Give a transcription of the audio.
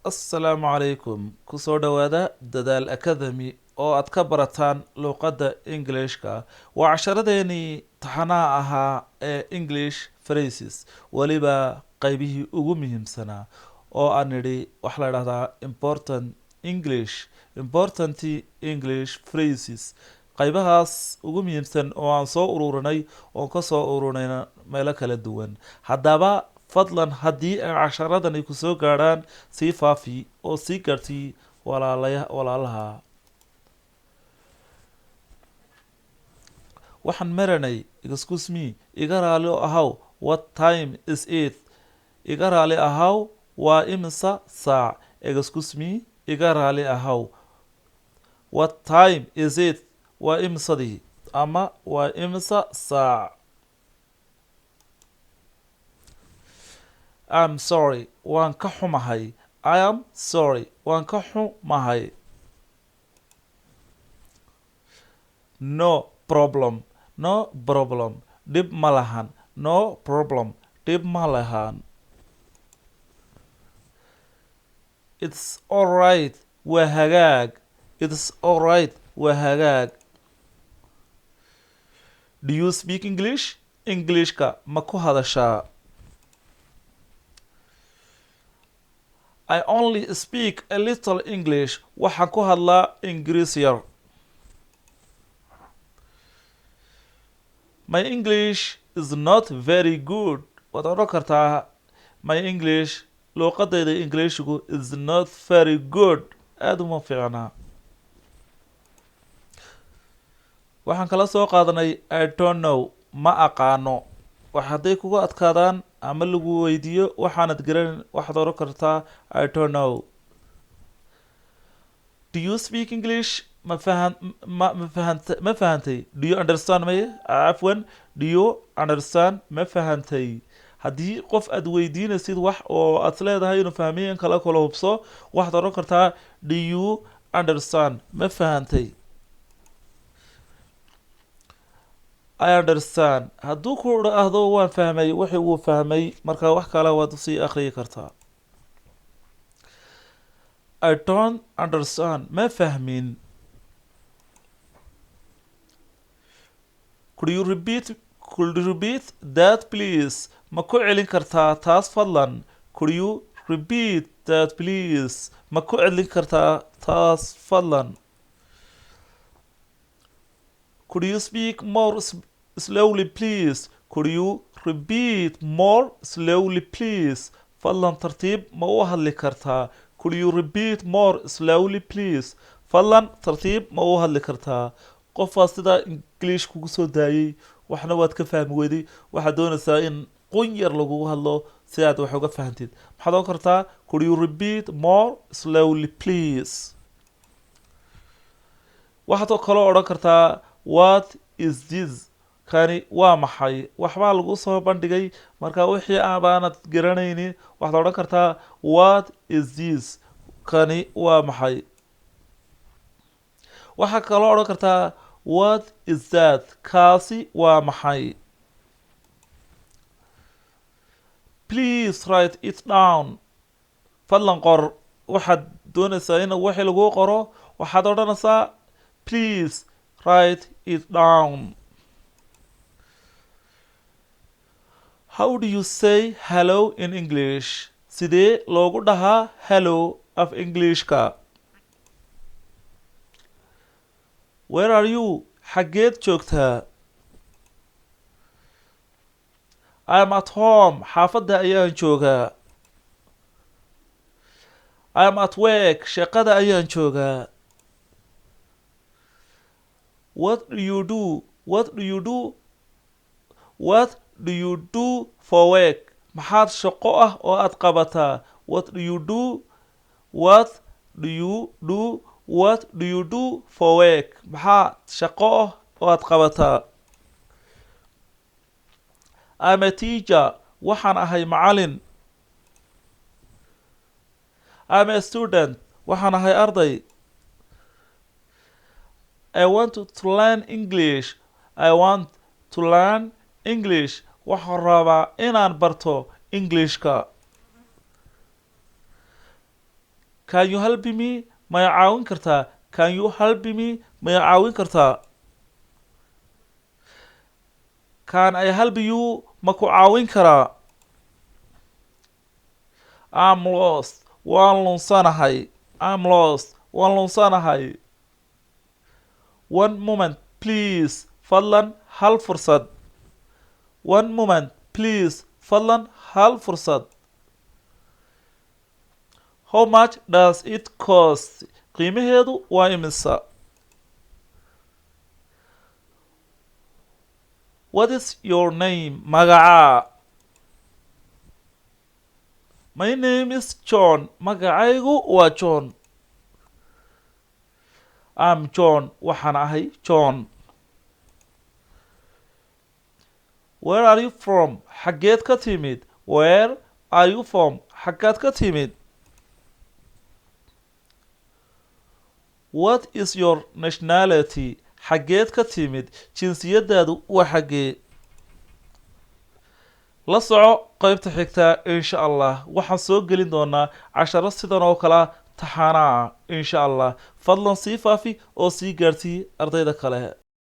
Assalaamu calaykum. Kusoo dhowaada Dadaal Academy oo aad ka barataan luuqadda Englishka. Waa casharadeenii taxanaha ahaa ee English phrases, weliba qeybihii ugu muhiimsanaa oo aan nidhi waxaa la idhahdaa important English phrases, qaybahaas ugu muhiimsan oo aan soo ururinay oon ka soo ururinay meelo kala duwan. Haddaba fadlan, haddii ay casharadani kusoo gaadhaan, sii faafi oo sii gaadhsii walaalaya walaalaha. Waxaan maranay "Excuse me", iga raali ahaw. "What time is it?" Iga raali ahaw, waa imisa saac? "Excuse me", iga raali ahaw. "What time is it?" Waa imisadii ama waa imisa saac? "I'm sorry", waan ka xumahay. "I am sorry", waan ka xumahay. "No problem." "No problem", dhib ma lahan. "No problem", dhib ma lahan. "It's alright", waa hagaag. "It's alright", waa hagaag. "Do you speak English?" Englishka ma ku hadashaa? "I only speak a little English." Waxaan ku hadlaa Ingiriis yar. "My English is not very good." Waad odhan kartaa "My English", luuqadayda Ingiliishku, "is not very good", aada uma fiicnaa. Waxaan kala soo qaadanay "I don't know", ma aqaano. Wax hadday kugu adkaadaan ama lagu weydiiyo waxaanad garanin, waxaad odhan kartaa "I don't know." "Do you speak English?" Ma fahan ma ma fahanta ma fahantay? "Do you understand?" Maye, cafwan, "Do you understand?" Ma fahantay? Haddii qof aad weydiinaysid wax oo aad leedahay inuu fahmiyo in kala kala hubso, waxaad odhan kartaa "Do you understand?" Ma fahantay? "I understand" hadduu ku dhaahdo waan fahmay, wixii wuu fahmay. Marka wax kale waad usii akhriyi kartaa. "I don't understand", ma fahmin. "Could you repeat that, please?" Ma ku celin kartaa taas fadlan? "Could you repeat that, please?" Ma ku celin kartaa taas fadlan? "Could you speak more slowly, please?" "Could you repeat more slowly, please?" Fadlan tartiib ma u hadli kartaa? "Could you repeat more slowly, please?" Fadlan tartiib ma u hadli kartaa? Qofaa sidaa English kugu soo daayay, waxna waad ka fahmi weyday, waxaad doonaysaa in qun yar lagugu hadlo si aad wax uga fahantid. Maxaad oran kartaa? "Could you repeat more slowly, please?" Waxaad kaloo odhan kartaa "What is this?" Kani waa maxay? Waxbaa lagu soo bandhigay, marka wixii abaanad garanaynin waxaad odhan kartaa "What is this?" Kani waa maxay? Waxaa kaloo odhan kartaa "What is that?" Kaasi waa maxay? "Please write it down." Fadlan qor. Waxaad doonaysaa in wixii lagu qoro, waxaad odhanaysaa "Please write it down." "How do you say hello in English?" Sidee loogu dhahaa hello af Englishka? "Where are you?" Xaggeed joogtaa? "I am at home." Xaafadda ayaan joogaa. "I am at work." Shaqada ayaan joogaa. "What do you do?" "What do you do?" "What do you do for work?" Maxaad shaqo ah oo aad qabataa? "What do you do?" "What do you do?" "What do you do for work?" Maxaad shaqo ah oo aad qabataa? "I'm a teacher." Waxaan ahay macalin. "I'm a student." Waxaan ahay arday. "I want to learn English." "I want to learn English." Waxaan rabaa inaan barto Englishka. Can you help me? Ma i caawin kartaa? Can you help me? Ma i caawin kartaa? Can I help you? Ma ku caawin karaa? I'm lost. Waan lunsanahay. I'm lost. Waan lunsanahay. One moment, please. Fadlan hal fursad. One moment, please. Fadlan hal fursad. How much does it cost? Qiimaheedu waa imisa? What is your name? Magacaa? My name is John. Magacaygu waa John. I'm John. Waxaan ahay John. Where are you from? Xaggeed ka timid? Where are you from? Xaggaad ka timid? What is your nationality? Xaggeed ka timid? Jinsiyadaadu waa xaggee? La soco qaybta xigta insha Allah. Waxaan soo gelin doonaa casharo sidan oo kale ah taxaana ah insha Allah. Fadlan sii faafi oo sii gaarsiiy ardayda kale.